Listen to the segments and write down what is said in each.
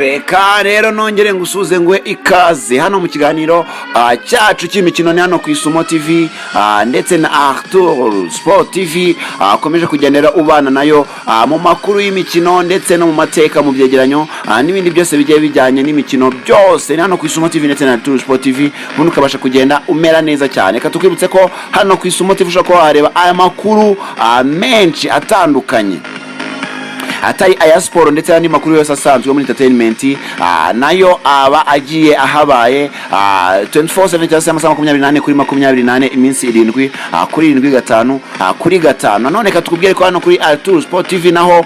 Reka rero nongere ngusuze ngwe ikaze hano mu kiganiro cyacu cy'imikino. Ni hano ku Isumo TV ndetse na Arthur Sport TV. Ukomeje kugendera ubana nayo mu makuru y'imikino ndetse no mu mateka, mu byegeranyo n'ibindi byose bigiye bijyanye n'imikino. Byose ni hano ku Isumo TV ndetse na Arthur Sport TV, ubundi ukabasha kugenda umera neza cyane. Reka tukwibutse ko hano ku Isumo TV ushobora kuba wareba aya makuru menshi atandukanye atari aya siporo, ndetse n'andi makuru yose asanzwe muri entertainment, nayo aba agiye ahabaye 24/7 cyangwa se amasaha 24 kuri 24, iminsi 7 kuri 7, 5 kuri 5. Nanone reka tukubwire ko hano kuri Arthur Sport TV naho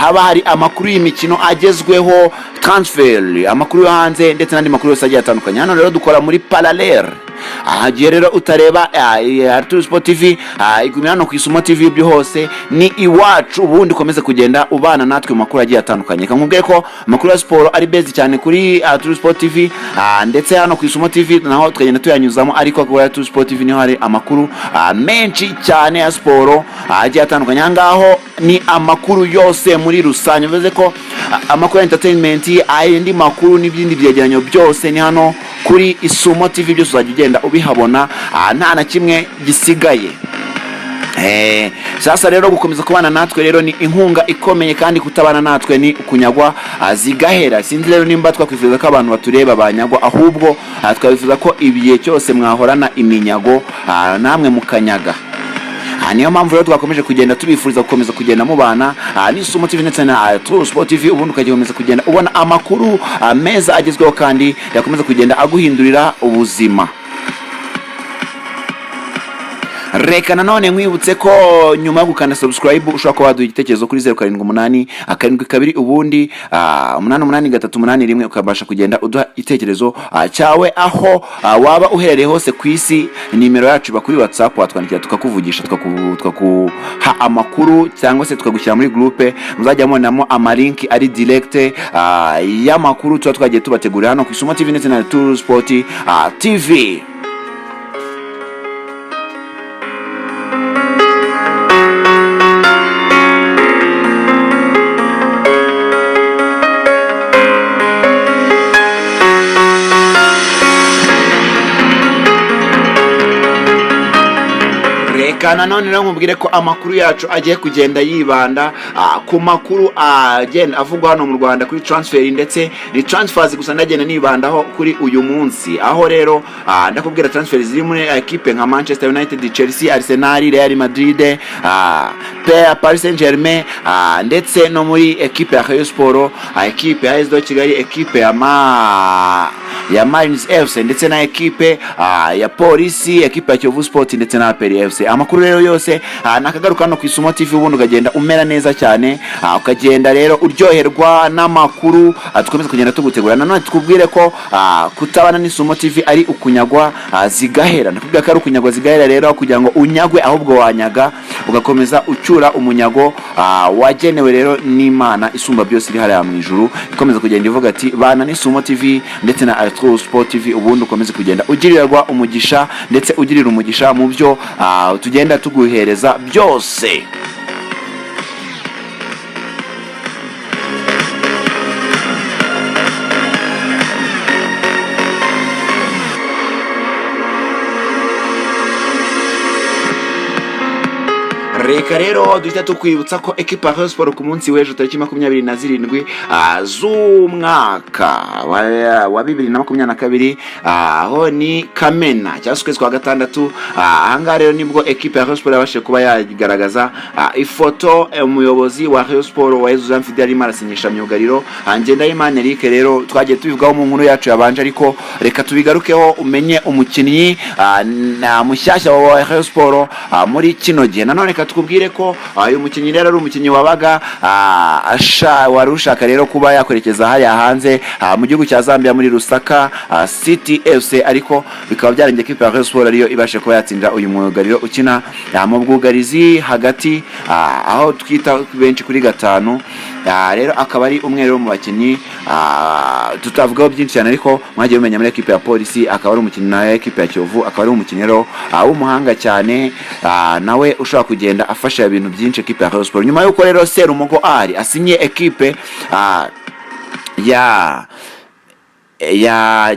haba hari amakuru y'imikino agezweho, transfer, amakuru yo hanze ndetse n'andi makuru yose agiye atandukanye. Hano rero dukora muri parallel. Aha gihe rero utareba Arthur Sport TV, igumira hano ku Isumo TV, byo hose ni iwacu, ubundi ukomeze kugenda ubana natwe mu makuru agiye atandukanye. Reka nkubwire ko amakuru ya siporo ari bezi cyane kuri Arthur Sport TV, ndetse hano ku Isumo TV naho tukagenda tuyanyuzamo, ariko kuri Arthur Sport TV niho hari amakuru menshi cyane ya siporo agiye atandukanye. Aha ngaho ni amakuru yose muri rusange, bivuze ko amakuru ya entertainment, ayandi makuru n'ibindi byegeranyo byose ni hano kuri Isumo TV. Byose uzajya ugenda ubihabona, nta na kimwe gisigaye. Sasa rero gukomeza kubana natwe rero ni inkunga ikomeye, kandi kutabana natwe ni ukunyagwa zigahera. Sinzi rero nimba twakwifuza ko abantu batureba banyagwa, ahubwo twabifuza ko ibihe cyose mwahorana iminyago, namwe mukanyaga. Niyo mpamvu rero twakomeje kugenda tubifuriza gukomeza kugenda mubana n'Isumo TV ndetse na True Sport TV, ubundi ukagikomeza kugenda ubona amakuru meza agezweho kandi yakomeza kugenda aguhindurira ubuzima. Reka nanone nkwibutse ko nyuma yo gukanda subscribe ushobora kuba waduha igitekerezo kuri 078 72, ubundi 88381, ukabasha kugenda uduha igitekerezo cyawe aho waba uherereye hose ku isi. Nimero yacu iba kuri WhatsApp, watwandikira tukakuvugisha, tukakuha amakuru cyangwa se tukagushyira muri groupe muzajya mubonamo amalinki ari direct y'amakuru tuba twagiye tubategurira hano ku Isumo TV ndetse na Tour Sport TV. Reka nanone rero nkubwire ko amakuru yacu agiye kugenda yibanda ku makuru agenda avugwa hano mu Rwanda kuri transfer, ndetse ni transfers gusa ndagenda nibandaho kuri uyu munsi. Aho rero ndakubwira transfer ziri muri ekipe nka Manchester United, Chelsea, Arsenal, Real Madrid, Paris Saint-Germain, ndetse no muri ekipe ya Rayon Sport, ekipe ya AS Kigali, ekipe ya Marines FC, ndetse na ekipe ya Polisi, ekipe ya Kiyovu Sport ndetse na APR FC. Amakuru rero yose nakagaruka hano ku Isumo TV, ubundi ukagenda umera neza cyane, ukagenda rero uryoherwa n'amakuru dukomeza kugenda tugutegura. Nanone tukubwire ko kutabana n'Isumo TV ari ukunyagwa zigahera. Ndakubwira ko ari ukunyagwa zigahera. Rero kugira ngo unyagwe, ahubwo wanyaga ugakomeza ucyura umunyago wagenewe rero n'Imana isumba byose iri hariya mu ijuru, ikomeza kugenda ivuga ati: "Bana n'Isumo TV ndetse na Astro Sport TV", ubundi ukomeze kugenda ugirirwa umugisha ndetse ugirira umugisha mu byo tugenda tuguhereza byose. Reka rero duhita tukwibutsa ko ekipa ya Rayon Sport ku munsi w'ejo tariki 27 z'umwaka wa 2022, aho ni Kamena cyangwa se ukwezi kwa gatandatu. Ahangaha rero nibwo ekipa ya Rayon Sport yabashije kuba yagaragaza ifoto umuyobozi wa Rayon Sport Uwayezu Jean Fidel arimo arasinyisha myugariro Ngendahimana Eric. Rero twagiye tubivugaho mu nkuru yacu yabanje, ariko reka tubigarukeho umenye umukinnyi na mushyashya wa Rayon Sport muri kino gihe. Nanone reka tukubwire ko uyu mukinnyi rero ari umukinnyi wabaga wari ushaka rero kuba yakwerekeza hariya hanze mu gihugu cya Zambia muri Lusaka City FC, ariko bikaba byarangiye ekipe ya Rayon Sport ariyo ibashe kuba yatsinda uyu mwugariro ukina mu bwugarizi hagati, aho twita benshi kuri 5. Rero akaba ari umwe rero mu bakinnyi tutavugaho byinshi cyane, ariko mwagiye mumenya muri ekipe ya Polisi, akaba ari umukinnyi na ekipe ya Kiyovu, akaba ari umukinnyi rero w'umuhanga cyane, nawe ushobora kugenda afasha ibintu byinshi ekipe ya Rayon Sport. Nyuma y'uko rero Serumogo Ali asinye ekipe ya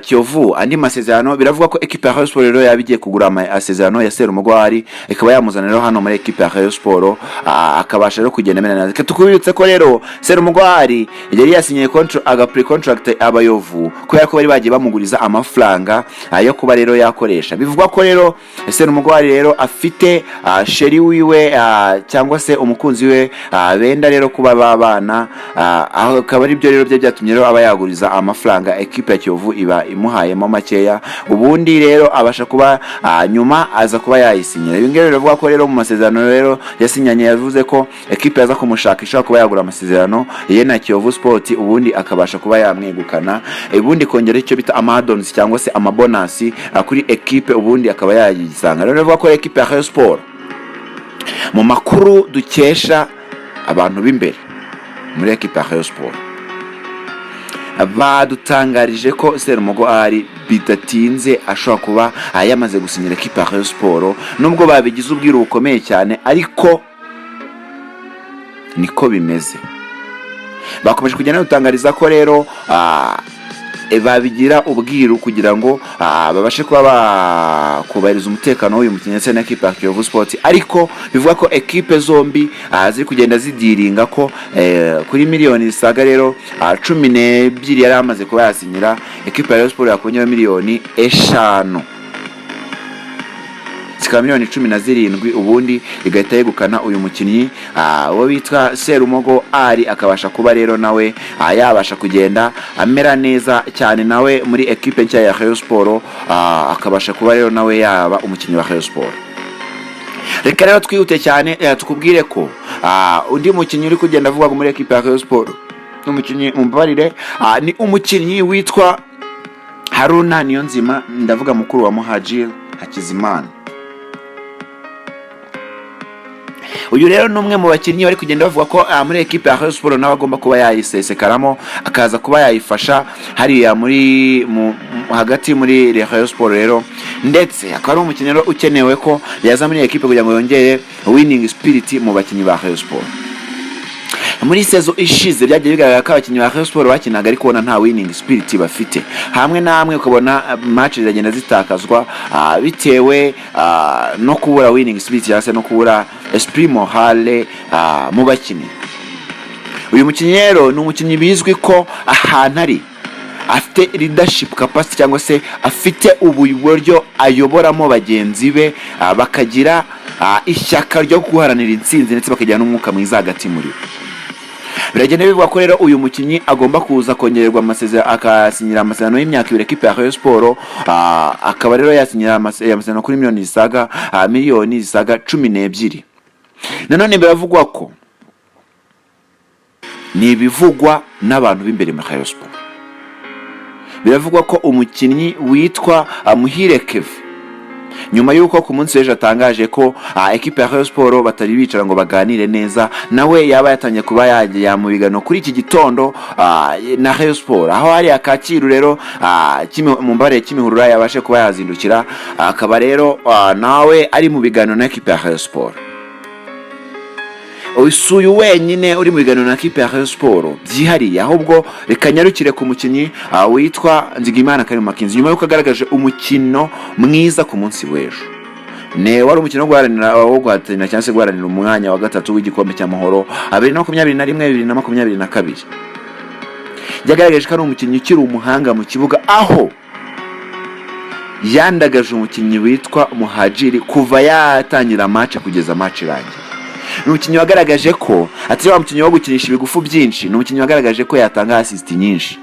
Kiyovu andi masezerano. Biravuga ko ekipe ya Rayon Sport rero yaba igiye kugura amasezerano ya Serumogo Ali, ikaba yamuzana rero hano muri ekipe ya Rayon Sport, akabasha rero kugenda amera neza. Reka tukubibutse ko rero Serumogo Ali yari yasinyiye aga pre contract abayovu, kubera ko bari bagiye bamuguriza amafaranga yo kuba rero yakoresha. Bivugwa ko rero Serumogo Ali rero afite chérie wiwe, cyangwa se umukunzi we, benda rero kuba babana, aho akaba ari byo rero bye byatumye rero aba yaguriza amafaranga ekipe ya Kiyovu, iba imuhayemo makeya, ubundi rero abasha kuba nyuma aza kuba yayisinyira. Ibi ngibi biravuga ko rero mu masezerano rero yasinyanye, yavuze ko ekipe yaza kumushaka ishobora kuba yagura amasezerano ye na Kiyovu Sport, ubundi akabasha kuba yamwegukana, ubundi kongera icyo bita ama add-ons cyangwa se ama bonus kuri ekipe, ubundi akaba yayisanga. Rero bivuga ko ekipe ya Rayon Sport, mu makuru dukesha abantu b'imbere muri ekipe ya Rayon Sport, badutangarije ko Serumogo Ali bidatinze ashobora kuba yamaze gusinyira ekipe ya Rayon Sport. Nubwo babigize ubwiru bukomeye cyane, ariko niko bimeze. Bakomeje kugenda badutangariza ko rero babigira ubwiru kugira ngo babashe kuba bakubahiriza umutekano w'uyu mukinnyi ndetse na ekipe ya Kiyovu Sport, ariko bivuga ko ekipe zombi ziri kugenda zidiringa ko kuri miliyoni zisaga rero 12 yari amaze kuba yasinyira ekipe ya Rayon Sport, yakongeraho miliyoni 5, zikaba miliyoni 17, ubundi igahita yegukana uyu mukinnyi uwo bitwa Serumogo Ali, akabasha kuba rero nawe yabasha kugenda amera neza cyane nawe muri ekipe nshya ya Rayon Sport, akabasha kuba rero nawe yaba umukinnyi wa Rayon Sport. Reka rero twihute cyane, tukubwire ko undi mukinnyi uri kugenda avugwa muri ekipe ya Rayon Sport ni umukinnyi, mumbabarire, ni umukinnyi witwa Haruna Niyonzima, ndavuga mukuru wa Muhajir Hakizimana. Uyu rero ni umwe mu bakinnyi bari kugenda bavuga ko muri ekipe ya Rayon Sport nawe agomba kuba yayisesekaramo, akaza kuba yayifasha hariya muri hagati muri Rayon Sport rero, ndetse akaba ari umukinnyi rero ukenewe ko yaza muri ekipe kugira ngo yongere winning spirit mu bakinnyi ba Rayon Sport. Muri saison ishize byagiye bigaragara ko abakinnyi ba Rayon Sport bakinaga ariko ubona nta winning spirit bafite. Hamwe na hamwe ukabona match ziragenda zitakazwa bitewe no kubura winning spirit cyangwa se no kubura esprit morale mu bakinnyi. Uyu mukinnyi rero ni umukinnyi bizwi ko ahantu ari afite leadership capacity, cyangwa se afite uburyo ayoboramo bagenzi be, bakagira ishyaka ryo guharanira intsinzi, ndetse bakagira n'umwuka mwiza hagati muri bo. Biragenda bivugwa ko rero uyu mukinnyi agomba kuza kongererwa amasezerano, akasinyira amasezerano y'imyaka 2 ekipe ya Rayon Sport, akaba rero yasinyira amasezerano kuri miliyoni zisaga 12. Nanone biravugwa ko, ni ibivugwa n'abantu b'imbere muri Rayon Sport, biravugwa ko umukinnyi witwa Muhire Kevin, nyuma y'uko ku munsi w'ejo atangaje ko ekipe ya Rayon Sport batari bicara ngo baganire neza nawe, yaba yatangiye kuba yajya mu biganiro kuri iki gitondo na Rayon Sport, aho hariya Kacyiru rero, mu mbare Kimihurura yabashe kuba yazindukira, akaba rero nawe ari mu biganiro na ekipe ya Rayon Sport. Si uyu wenyine uri mu biganiro na ekipe ya Rayon Sport byihariye, ahubwo reka nyarukire ku mukinnyi witwa Nzigimana Karim Makenzi, nyuma y'uko agaragaje umukino mwiza ku munsi w'ejo. Ne wari umukino wo guharanira, wo guhatanira cyangwa se guharanira umwanya wa gatatu w'igikombe cy'amahoro 2021, 2022. Yagaragaje ko ari umukinnyi ukiri umuhanga mu kibuga, aho yandagaje umukinnyi witwa Muhajiri kuva yatangira match kugeza match irangiye. Ni umukinnyi wagaragaje ko atari wa mukinnyi wo gukinisha ibigufu byinshi, ni umukinnyi wagaragaje ko yatanga assist nyinshi.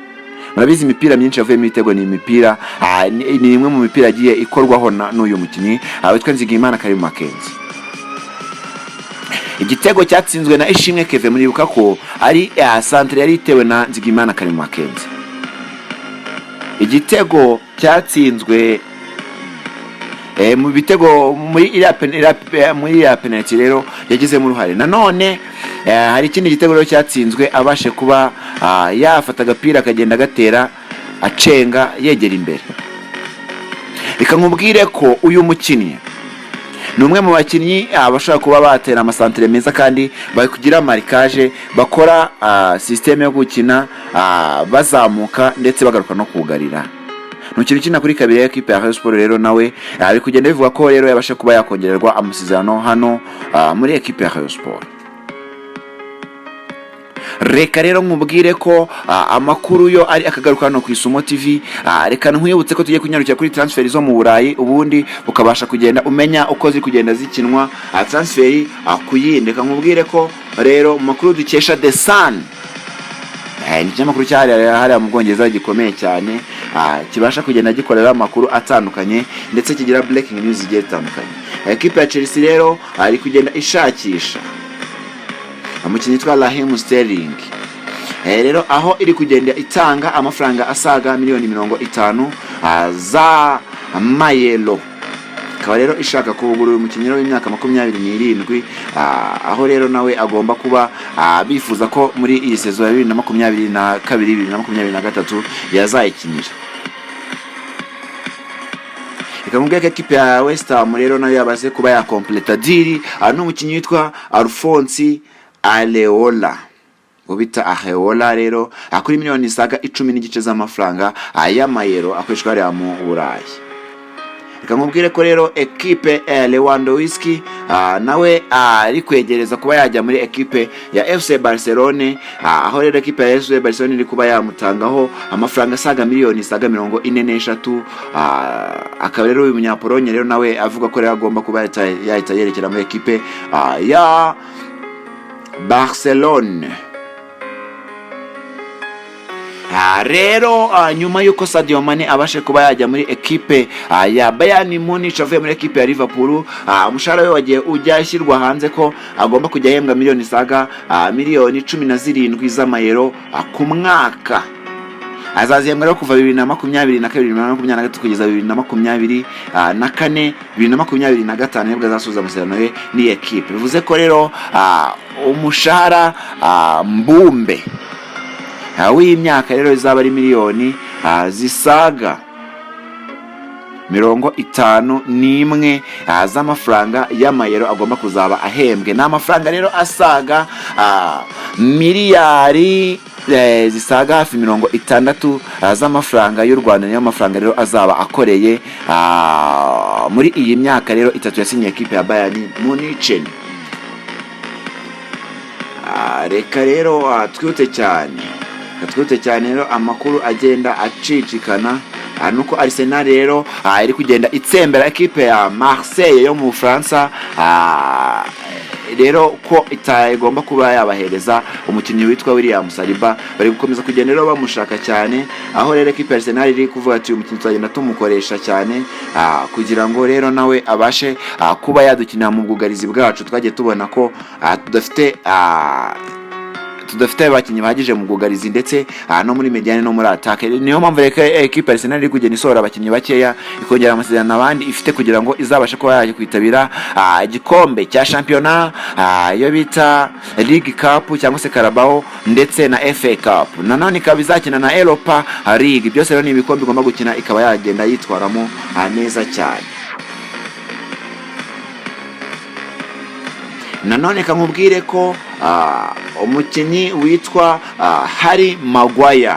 Murabizi, imipira myinshi yavuyemo ibitego ni imipira ni imwe mu mipira yagiye ikorwaho n'uyu mukinnyi witwa Nzigiyimana Karim Makenzi. Igitego cyatsinzwe na Ishimwe Keve, muribuka ko ari centre yari itewe na Nzigiyimana Karim Makenzi. Igitego cyatsinzwe mu bitego muri iriya penalty rero yagizemo uruhare. Nanone hari ikindi gitego rero cyatsinzwe abashe kuba yafata agapira akagenda agatera acenga yegera imbere. Reka nkubwire ko uyu mukinnyi Ni umwe mu bakinnyi bashobora kuba batera amasantere meza kandi bakugira marquage, bakora système yo gukina bazamuka ndetse bagaruka no kugarira. Ni umukino ukina kuri kabiri ya ekipe ya Rayon Sport. Rero nawe biri kugenda bivuga ko rero yabasha kuba yakongererwa amasezerano hano muri ekipe ya Rayon Sport. Reka rero nkubwire ko amakuru yo ari akagaruka hano ku Isumo TV. Reka nkwibutse ko tugiye kunyarukira kuri transfer zo mu Burayi, ubundi ukabasha kugenda umenya uko ziri kugenda zikinwa, transfer ku yindi. Reka nkubwire ko rero mu makuru dukesha The Sun, ni ikinyamakuru cyahariya hariya mu Bwongereza gikomeye cyane, kibasha kugenda gikorera amakuru atandukanye ndetse kigira breaking news zigiye zitandukanye. Ekipe ya Chelsea rero iri kugenda ishakisha umukinnyi witwa Raheem Sterling. Rero aho iri kugenda itanga amafaranga asaga miliyoni 50 za mayero, ikaba rero ishaka kugura uyu mukinnyi rero w'imyaka 27, aho rero nawe agomba kuba bifuza ko muri iyi saison ya 2022 2023 yazayikinira. Reka nkubwire ko ekipe ya West Ham rero nayo yabaze kuba yakompleta deal n'umukinnyi witwa Alphonse Areola, ubita Areola rero, kuri miliyoni zisaga 10.5 z'amafaranga y'amayero akoreshwa hariya mu Burayi. Reka nkubwire ko rero ekipe Lewandowski nawe ari kwegereza kuba yajya muri ekipe ya FC Barcelone, aho rero ekipe ya FC Barcelone iri kuba yamutangaho amafaranga asaga miliyoni zisaga 43. Akaba rero uyu munyapolonye rero nawe avuga ko rero agomba kuba yahita yerekera muri ekipe ya Barcelone. Rero nyuma y'uko Sadio Mane abashe kuba yajya muri ekipe ya Bayern Munich avuye muri ekipe ya Liverpool, umushahara we wagiye ujya ashyirwa hanze ko agomba kujya ahembwa miliyoni saga miliyoni 17 z'amayero ku mwaka. Azazihembwa rero kuva 2022, 2023 kugeza 2024, 2025 nibwo azasoza amasezerano ye n'iyi ekipe. Bivuze ko rero umushahara mbumbe w'imyaka rero izaba ari miliyoni zisaga 51 z'amafaranga y'amayero agomba kuzaba ahembwe. Ni amafaranga rero asaga miliyari zisaga hafi 60 z'amafaranga y'u Rwanda. Niyo mafaranga rero azaba akoreye muri iyi myaka rero 3 yasinyiye ekipe ya Bayern Munich. Reka rero twihute cyane. Reka twihute cyane rero, amakuru agenda acicikana nuko Arsenal rero iri kugenda itsembera ekipe ya Marseille yo mu Bufaransa rero ko itagomba kuba yabahereza umukinnyi witwa William Saliba. Bari gukomeza kugenda rero bamushaka cyane, aho rero ekipe ya Arsenal iri kuvuga ati: "Uyu mukinnyi tuzagenda tumukoresha cyane kugira ngo rero nawe abashe kuba yadukinira mu bwugarizi bwacu." Twagiye tubona ko tudafite abakinnyi bahagije mu bwugarizi ndetse no muri médiane no muri attaque. Niyo mpamvu reka ekipe Arsenal iri kugenda isohora abakinnyi bakeya, ikongera amasezerano abandi ifite kugira ngo izabashe kuba yajya kwitabira igikombe cya shampiyona, iyo bita League Cup cyangwa se Carabao, ndetse na FA Cup. Nanone ikaba izakina na Europa League. Byose rero ni ibikombe igomba gukina, ikaba yagenda yitwaramo neza cyane. Nanone kamubwire ko umukinnyi witwa Harry Maguire,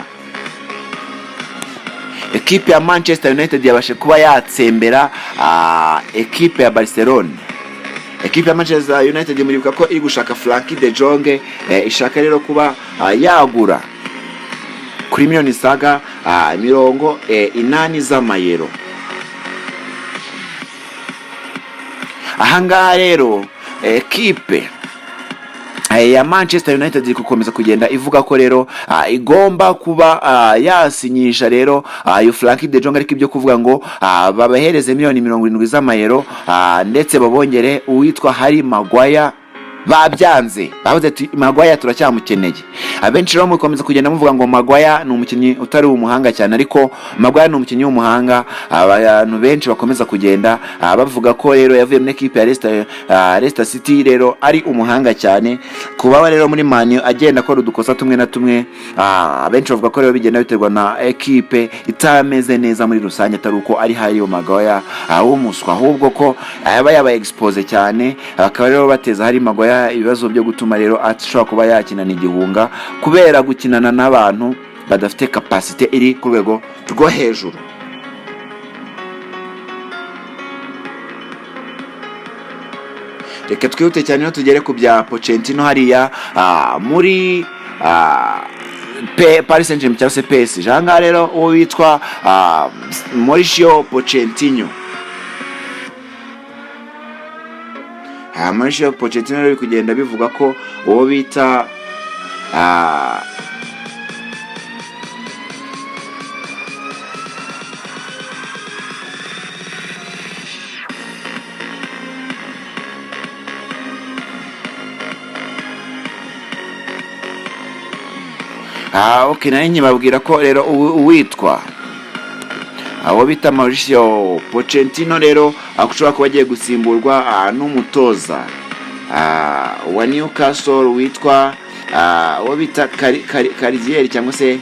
ekipe ya Manchester United yabashe kuba yatsembera ekipe ya Barcelone. Ekipe ya Manchester United muribuka ko iri gushaka Frenkie de Jong, ishaka rero kuba yagura kuri miliyoni saga 80 z'amayero. Ahangaha rero ekipe ya Manchester United iri gukomeza kugenda ivuga ko rero igomba kuba yasinyisha rero uyu Frenkie de Jong, ariko ibyo kuvuga ngo babahereze miliyoni 70 z'amayero ndetse babongere uwitwa Harry Maguire. Babyanze, bavuze ati: "Maguire turacyamukeneye." Abenshi rero mukomeza kugenda muvuga ngo Maguire ni umukinnyi utari umuhanga cyane, ariko Maguire ni umukinnyi w'umuhanga. Abantu benshi bakomeza kugenda bavuga ko rero yavuye muri ekipe ya Leicester City rero ari umuhanga cyane. Kuba rero muri Man U agenda akora udukosa tumwe na tumwe, abenshi bavuga ko rero bigenda biterwa na ekipe itameze neza muri rusange, atari uko ari Harry Maguire w'umuswa, ahubwo ko aba yabaye expose cyane, bakaba rero bateza Harry Maguire ibibazo byo gutuma rero ashobora kuba yakinana igihunga kubera gukinana n'abantu badafite capacité iri ku rwego rwo hejuru. Reka twihute cyane no tugere ku bya Pochettino hariya muri Paris Saint-Germain cyangwa se PSG. Aha ngaha rero uwo witwa Mauricio Pochettino, Mauricio Pochettino rero biri kugenda bivuga ko uwo bita okay, nari nkibabwira ko rero uwitwa abo bita Mauricio Pochettino rero ashobora kuba agiye gusimburwa n'umutoza wa Newcastle witwa uwo bita Carrier cyangwa se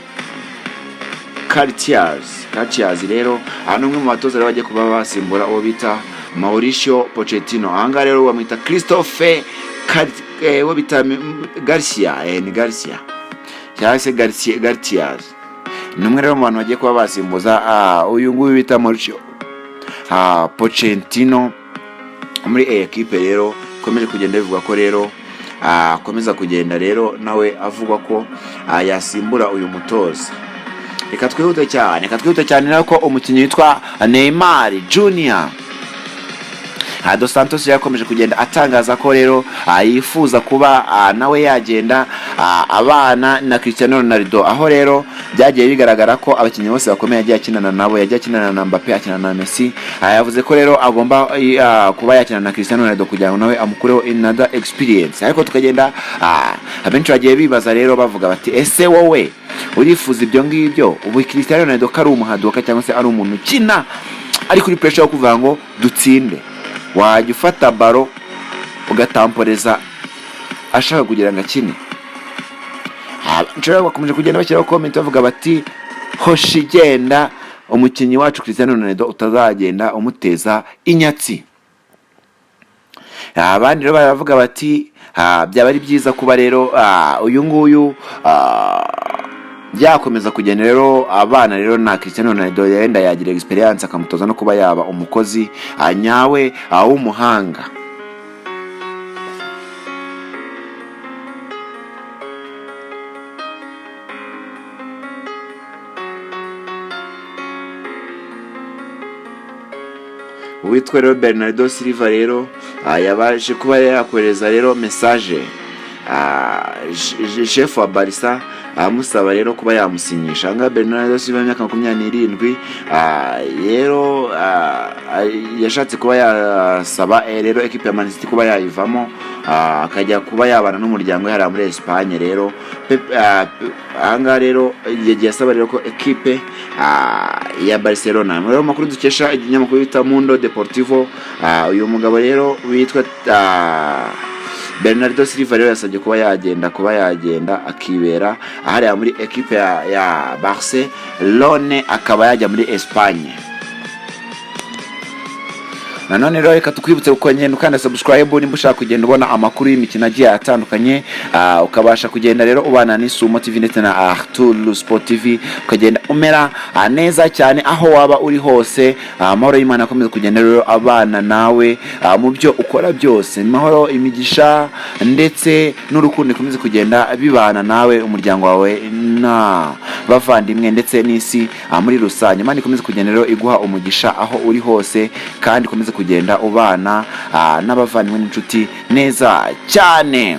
Cartiers. Cartiers rero ni umwe mu batoza rero bagiye kuba basimbura uwo bita Mauricio Pochettino. Aha ngaha rero bamwita Christophe uwo bita Garcia, ni Garcia cyangwa se Garcia. Gartiaz ni umwe rero mu bantu bagiye kuba basimbuza uyu nguyu bita Mauricio Pochettino muri iyi ekipe. Rero ikomeje kugenda bivuga ko rero akomeza kugenda rero nawe avugwa ko yasimbura uyu mutoza. Reka twihute cyane, reka twihute cyane rero ko umukinnyi witwa Neymar Junior Dos Santos yakomeje kugenda atangaza ko rero yifuza kuba nawe yagenda abana na Cristiano Ronaldo, aho rero byagiye bigaragara ko abakinnyi bose bakomeye yagiye akinana nabo. Yagiye akinana na Mbappe, akinana na Messi. Yavuze ko rero agomba kuba yakinana na Cristiano Ronaldo kugira ngo nawe amukureho another experience. Ariko tukagenda abenshi bagiye bibaza rero bavuga bati: "Ese wowe urifuza ibyo ngibyo?" Ubu Cristiano Ronaldo ko ari umuhaduka cyangwa se ari umuntu ukina ari kuri pressure yo kuvuga ngo dutsinde, wajya ufata ballon ugatamporeza ashaka kugira ngo akine? Nshobora bakomeje kugenda bashyiraho comment bavuga bati: "Hoshi genda, umukinnyi wacu Cristiano Ronaldo utazagenda umuteza inyatsi." Abandi rero baravuga bati: "Byaba ari byiza kuba rero uyu nguyu yakomeza kugenda rero abana rero na Cristiano Ronaldo, yenda yagira experience akamutoza no kuba yaba umukozi nyawe w'umuhanga." Uwitwa rero Bernardo Silva rero yabashe kuba yakohereza rero message chef wa Barca, amusaba rero kuba yamusinyisha. Aha ngaha Bernardo Silva, imyaka 27, rero yashatse kuba yasaba rero ekipe ya Man City kuba yayivamo, akajya kuba yabana n'umuryango we hariya muri Espagne. Rero aha ngaha rero yagiye asaba rero ko ekipe ya Barcelona. Muri ayo makuru dukesha ikinyamakuru bita Mundo Deportivo, uyu mugabo rero witwa Bernardo Silva rero yasabye kuba yagenda akibera ahariya muri ekipe ya Barcelone, akaba yajya muri Espagne. Nanone rero reka tukwibutse kugenda ukanda subscribe nimba ushaka kugenda ubona amakuru y'imikino agiye atandukanye, ukabasha kugenda rero ubana n'Isumo TV ndetse na Arthur Sport TV, ukagenda umera neza cyane aho waba uri hose. Amahoro y'Imana akomeza kugenda rero abana nawe mu byo ukora byose. Amahoro, imigisha ndetse n'urukundo ikomeze kugenda bibana nawe, umuryango wawe na bavandimwe ndetse n'isi muri rusange. Imana ikomeze kugenda rero iguha umugisha aho uri hose, kandi ikomeze kugenda ubana n'abavandimwe n'inshuti neza cyane.